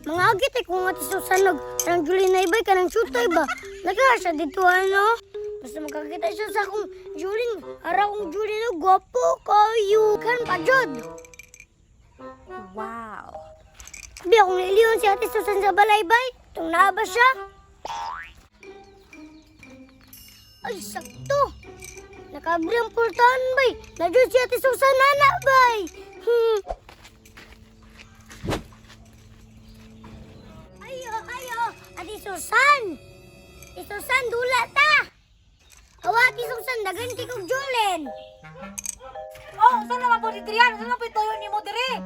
Mga agit ay kung Ate Susan nag kanang Julie na ibay kanang shutay ba. Nagara siya dito ano. Basta makakita siya sa akong Julie. Ara akong Julie no, gwapo kayo. Kan pa jud. Wow. Bi akong niliyon si Ate Susan sa balay bay. Tung naa ba siya? Ay, sakto. Nakabri ang pultahan bay. Nadyo si Ate Susan ana bay. Ayo, ayo. Ate Susan. Ate Susan, dula ta. Awa, Ate Susan, dagan kay kog Julen. Oh, saan naman po diri yan? Saan naman po ituyo ni mo diri?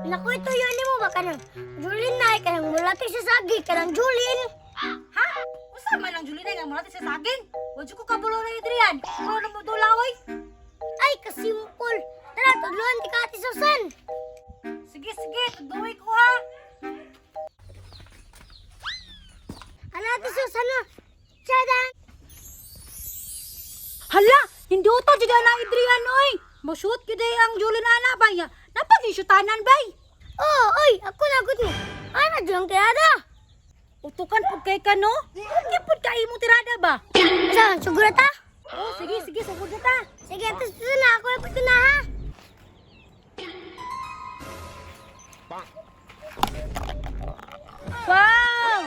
Naku, ito yun mo ba kanang Julin na, ay kanang mulati sa sagi, kanang Julin. Ha? Usa man ang Julina nga mulati sa saging? Wa jud ko kabulo na Adrian. Kuno na mo dula oy. Ay, kasimpol. Tara, tudloan ti ka, Ate Susan. Sige, sige, tuduwi ko ha. Ano, Ate Susan, no? Tadang! Hala, hindi uto jud na Adrian oy. Mo-shoot gyud ay ang Julina ana bay. Napag-shootanan bay. Oh, oy, ako na gud ni. Ano, dyan ang tirada? Utukan pud kay ka no? Okay pud ka imong tirada ba? Saan, sugura ta? Oh, sige, sige, sugod na ta. Sige, Ate Susan, ako na pagka na, ha? Wow!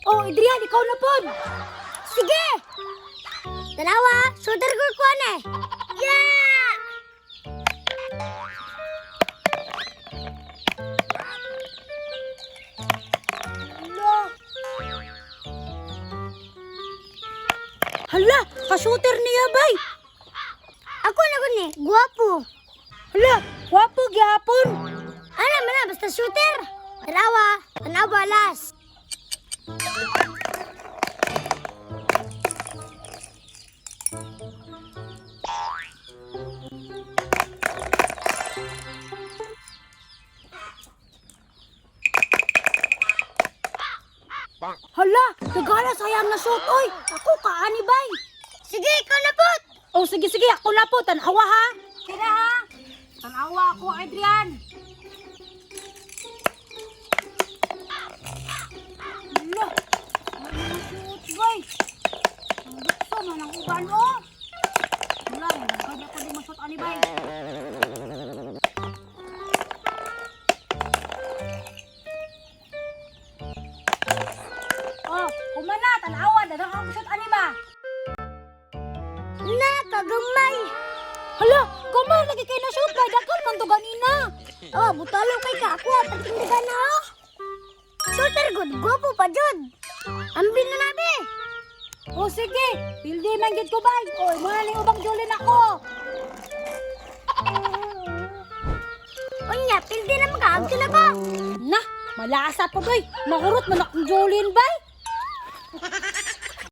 Oh, Adrian, ikaw na pod. Sige! Dalawa, shooter ko ko na eh. Yeah! Hala. Hala, ka-shooter niya bay. Ako na gud ni, guwapo. Hala, gwapo gyapon. Ano man na, basta shooter. Dalawa, tanawa, last. Hala, nagala sayang na shoot oy. Ako kaani bay. Sige, ikaw na po. Oh, sige sige, ako na po tanawa ha. Sige ha. Tanawa ako, Adrian. Hala, ano na shoot bay? Ang dukso man ang uban oh. Hala, nagkanya ko di ma-shoot ani bay. Oh, kumana, tanawa, dagang ang shoot ani ba? Na, kagamay. Hala, kuman lagi kay na shoot bay, dakol man to ganina. Oh, butalo kay ka ako, pagtindigan na oh. Shooter good, gwapo pa jud. Ambin na nabi. O sige, pildi man gid ko bay. Oy, mo na ning ubang Julin ako. Unya, pildi na makaagto na ko. Na, malasa pa bay. Mahurot man akong Julin bay.